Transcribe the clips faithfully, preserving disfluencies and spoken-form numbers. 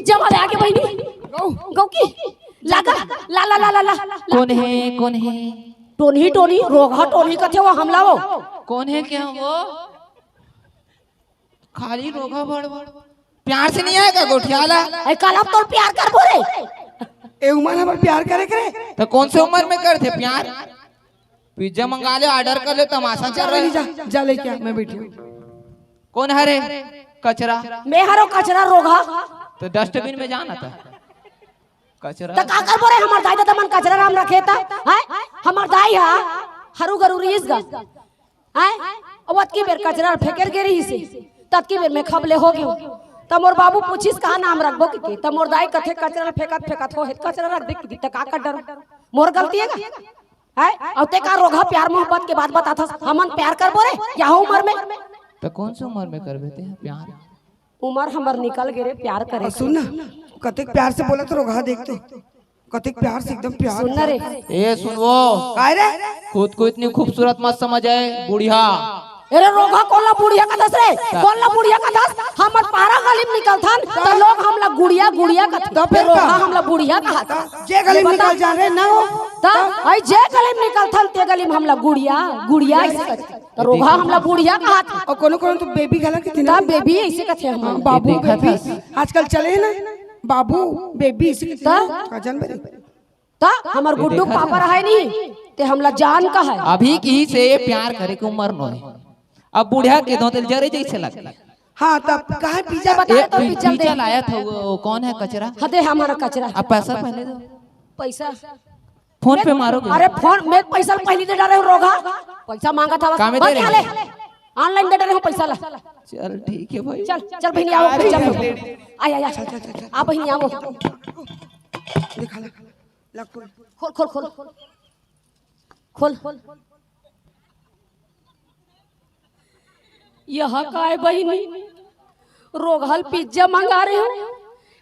जमा ले आगे बहिनी। गौ। गौ की? लागा। ला, ला, ला, ला, ला। कोन हे, कोन हे? टोनही, टोनही, रोगहा टोनही कथे वो हमला वो। कोन हे क्या वो? खाली रोगहा बड़ बड़। प्यार से नहीं आएगा गोठियाला? ए, काला तोर प्यार करबो रे। ए उमर हमर प्यार करे करे। त कोन से उमर में करथे प्यार? पिज्जा मंगा ले, order कर ले, तमाशा जा चल रहा बहिनी, है। जा, जा लेके आ, मैं बैठी हूँ। कोन हरे? कचरा। मैं हरो कचरा रोगहा। त dustbin में जाना था। कचरा। त का करबो रे, हमर दाई ददा मन कचरा नाम रखे त, हैं? हमर दाई हा हरू गरू रहिस गा, हैं? अब अतकी बेर कचरा ल फेंकेर गे रहिस हे, ततकी बेर में खबले हो गेंव। त मोर बाबू पूछिस, "का नाम रखबो?" कहिके। त मोर दाई कथे, "कचरा ल फेंकत फेंकत हो हे, कचरा रख दे," कहिके। त का कर डरो, मोर गलती हे गा? हैं? अउ ते का रोगहा प्यार मोहब्बत के बात बताथस? हमन प्यार करबो रे, या उमर में? त कोन से उमर में करबे ते प्यार? उमर हमर निकल गे रे प्यार करे अउ सुन के। ना, कतेक प्यार से बोलत रोगहा, देख तो, कतेक प्यार से, एकदम प्यार सुन ना रे। ए, सुन वो। काय रे? खुद को इतनी खूबसूरत मत समझ, ए बुढ़िया। अरे रोगहा कोन ला बुढ़िया कथस रे? कोन ला बुढ़िया कथस? हमर पारा गली में निकलथन, त लोग हमला गुड़िया, गुड़िया कथे। त फेर रोगहा का? हमला बुढ़िया कहत। त जे गली में ये बता। निकल जा रे, ना हो। त अई जे गली में निकलथन, ते गली में हमला गुड़िया, गुड़िया अइसे कथे। त रोगहा हमला बुढ़िया कहत। अउ कोनो कोनो तो baby घला कथे ना। त baby अइसे कथे हमन। हाँ, बाबू ये देखा baby। था। आजकल चले हे ना, बाबू baby अइसे कथे। त? का जान बरे? त हमर गुड्डू के पापा रहय नहीं, ते हमला जान कहय। अभी किहिस हे प्यार करे के उमर नोहे। अब बुढ़िया के दोते ल जरे जइसे लगे। हाँ, तब कहाँ पिज्जा? बता ए, तो पि-, पिज्जा पिज्जा दे। लाया था वो, कौन है कचरा? हाँ, दे हमारा कचरा। अब पैसा पहले दो। पैसा? फोन पे मारोगे? अरे फोन में पैसा पहले दे डारे हो रोगहा। पैसा मांगत हवस। का में दे रहे हो? ले। Online दे डारे हो पैसा ला। चल ठीक है भाई। चल, चल बहिनी, आओ, अरे, पिज्जा खाओ। आ, आ, आ। चल, चल, चल, चल। आ बहिनी, आओ। दिखा ला। ला खोल। खोल, खोल, खोल। खोल। यह काय बहिनी? रोगहा ल पिज्जा मंगा रहे हो,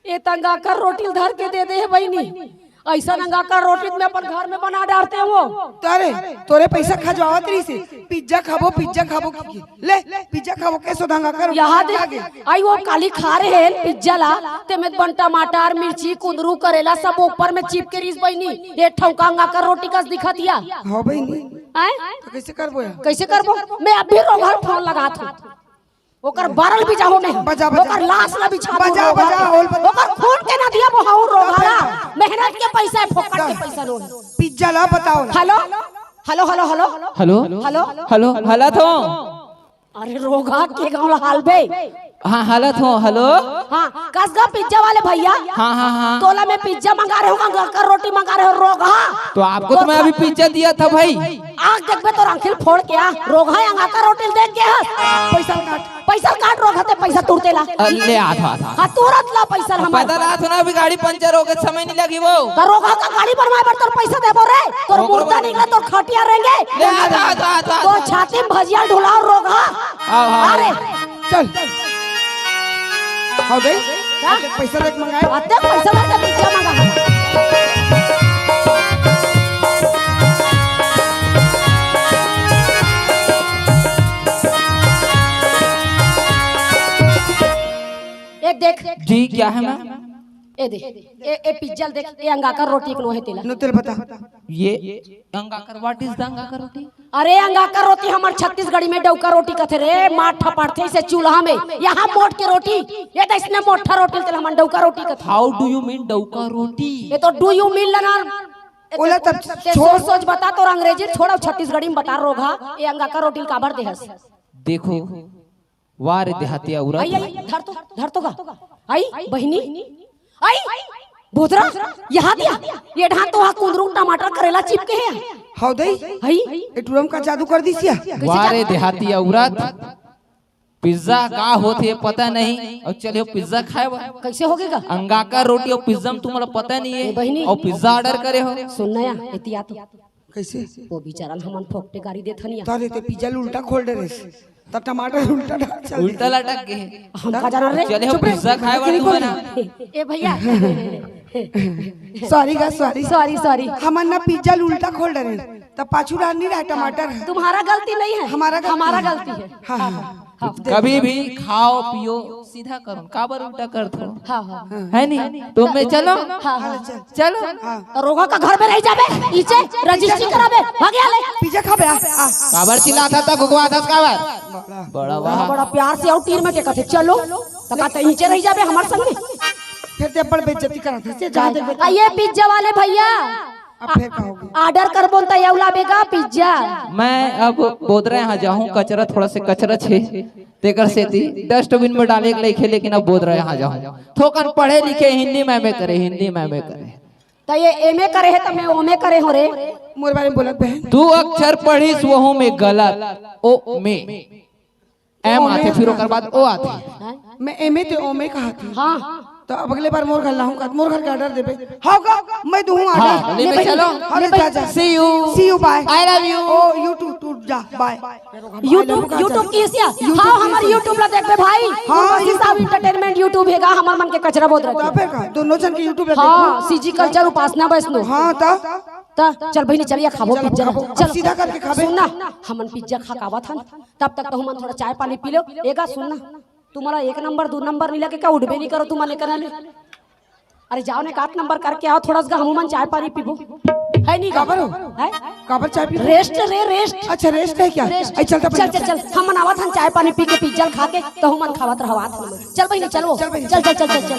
ए त अंगाकर रोटी ल धर के दे दे हे बहिनी। अइसन अंगाकर रोटी त मैं अपन घर में बना डारते हो। अरे, तोरे पैसा खजवावत रहिस हे, पिज्जा खाबो, पिज्जा खाबो कहिके। ले, पिज्जा खाबो, के सोधा अंगाकर रोटी यहाँ दे, आगे। अई वो काली खा रहे हैं पिज्जा ला, ते में बन टमाटर, मिर्ची, कुंदरू, करेला सब ऊपर में चिपके रहिस बहिनी। ए ठौका अंगाकर रोटी कस दिखत या। हाँ बहिनी। आय? त कइसे करबो यार? कइसे करबो? मैं अभी रोगहा ल फोन लगात हूँ। ओकर बरल बिजाहूँ मैं। बजा, बजा। ओकर लाश ला बिछाहूँ बजा, रोगहा बजा, ल। होल बजा। ओकर खून के नदिया बहाहूँ रोगहा ला। बजा। मेहनत के पैसा हे, फोकट के पैसा नोहे। पिज्जा ला बताओ ला। Hello? Hello, hello, hello? Hello? Hello? Hello? Hello, hello। अरे रोगहा के गाँव ला हालबे। हाँ, hello तो, hello। हाँ, कस गा पिज्जा वाले भैया। हाँ, हाँ, हाँ। तोला मैं पिज्जा मंगा रहे हो, अंगाकर रोटी मंगा रहे हो, रोगहा। तो आपको तो मैं अभी पिज्जा दिया था भाई। आग देखबे तोर आँखी ल फोड़ के आ, रोगहा अंगाकर रोटी ल देख के हस। पैसा ल काट। पैसा ल काट रोगहा ते पैसा तुरते ला। अ, ले आ था, आ था। हाँ, तुरत ला पैसा ल हमर। पैदल आ था ना, अभी गाड़ी पंचर हो गे, समय नहीं लगी वो। त रोगहा का गाड़ी बनवाए बर तोर पैसा देबो रे, तोर रोगहा मुर्दा निकले, तोर खटिया रेंगे। ले आ था, आ था, आ था, आ था। तोर छाती में भजिया ढुलाओ रोगहा। आओ, आओ, अरे। आओ। चल। हाँ बे। क्या? पैसा देख मंगाए। अते पैसा देख के पिज्जा मंगा। ए देख। जी, क्या है मैम? ए दे। ए, ए पिज्जा ल देख, ए अंगाकर रोटी के नोहे तेला। नो तेल बता। ये अंगाकर, what is the अंगाकर रोटी? अरे अंगाकर रोटी हमर छत्तीसगढ़ी में डौका रोटी कथे रे, मार ठपारथे इसे चूल्हा में। यहाँ मोट के रोटी, ये तो इसने मोटा रोटी तेल हमन डौका रोटी कथे। How do you mean डौका रोटी? ये तो do you mean लना। ओला तब ते छोड़। सोच सोच बता, तोर अंग्रेजी छोड़ अउ छत्तीसगढ़ी में बता रोगहा, ये अंगाकर रोटी काबर देहस? देखो, वाह रे देहातिया उरा। आई, आई, धर तो, धर तो गा। आई, बहिनी। आई, भोदरा, यहाँ दिया। ये ढान तो वहाँ कुंदरू टमाटर करेला चिपके हे। हौ दई। आई। ए टूरा म का जादू कर दिस या? कैसे वाह रे जादू? देहातिया उरा। पिज्जा का होथे पता नहीं। अउ चले हो पिज्जा खाए बर। कैसे होगे गा? अंगाकर रोटी अउ पिज्जा म तुम्हारा पता नहीं हे। ए बहिनी। अउ पिज्जा order करे हो। सुन ना या, एती आ तो। कैसे? वो बेचारा ल हमन फोकटे गारी देथन या। तारे ते पिज्जा ल उल्टा खोल डरेस। त टमाटर उल्टा डाल चल उल्टा दे। लटक गे। हम का जानन रे? चले हो चुप रे। पिज्जा खाए बर नहीं तुमन। ए भैया। Sorry गा, sorry। Sorry, sorry। हमन ना पिज्जा ल उल्टा खोल डरेन। त पाछू डाल नहीं रहा टमाटर। तुम्हारा गलती नहीं है। हमारा गलती हमारा है। गलती है। हाँ, हाँ। हाँ। कभी भी खाओ पियो सीधा करो, काबर उल्टा करथो? हाँ, हाँ। है नी? तो मैं चलो। हाँ, हाँ। चलो। हाँ। तो रोगा का घर में रह जाबे, इचे रजिस्ट्री कराबे, भागे आले। पिज्जा खाबे, आ, आ। काबर चिल्लाथा त गुगवा दस काबर? बड़ा बड़ा वाह। बड़ा प्यार से अउ तीर में के कथे, "चलो।" त कहते, "इचे रह जाबे हमर संगे।" फिर ते बड़ बेइज्जती करत हे, से जा देखबे। आ, ये पिज्जा वाले भैया, अब फिर कहोगे। ऑर्डर करबो त एवला बेगा पिज्जा। मैं अब बोदरा यहाँ जाहूँ, कचरा थोड़ा से कचरा छे, तेकर सेती डस्टबिन में डाले के लइखे, लेकिन अब बोदरा यहाँ जाहूँ। थोकन पढ़े लिखे, हिंदी में एमए करे, हिंदी में एमए करे। त ये एमए करे हे त मैं ओमे करे हों रे। मोर बारे में बोलत बहन। दू अक्षर पढ़िस वहू में गलत, ओ में। एम ओमे आथे, फिर ओकर बाद ओ आथे। हैं? मैं एमए ते ओमे कहा थी। हाँ। तो अब अगले बार मोर घर लाहूँ का, मोर घर के ऑर्डर देबे। हाँ का? मैं दूहूँ हाँ, ऑर्डर। ले ले भाई, चलो। हाँ, ले ले भाई। जा, जा। See you। See you, bye। I love you। ओ, you too, तू जा, bye। YouTube, YouTube की इसिया। YouTube हाँ, की हमर इसिया। YouTube ला देखबे भाई। हाँ, गुरबासी YouTube। साहब एंटरटेनमेंट YouTube हे गा, हमर मन के कचरा बहुत तो रहथे। फिर का? दोनों जन के YouTube ला हाँ, देखो। सीजी कल्चर उपासना वैष्णो। हाँ, त? त चल बहिनी, चलिया खाबो चल, पिज्जा। खाबो। अब चल। सीधा करके खाबे। सुन ना, हमन पिज्जा खा के आवत हन, तब तक तहू मन थोड़ा चाय पानी पी लो। एगा सुन ना, तुम्हारा एक नंबर, दू नंबर नहीं लगे क्या? उठबे नहीं करो तुमन एकरा ले। अरे जाओ ने, एक आध नंबर करके आओ, थोड़ा सा हमू मन चाय पानी पीबो। है नहीं गा? काबर हो? है? काबर चाय पीबो? रेस्ट रे, रेस्ट। अच्छा, रेस्ट है क्या? रेस्ट। आई, चलता चल, पहले। चल, चल, हमन आवत हन चाय पानी पी के, पिज्जा खा के, तहू मन खावत रहवात हमन। चल बहिनी, चलो। चल बहिनी, चल, चल, चल, चल, चल।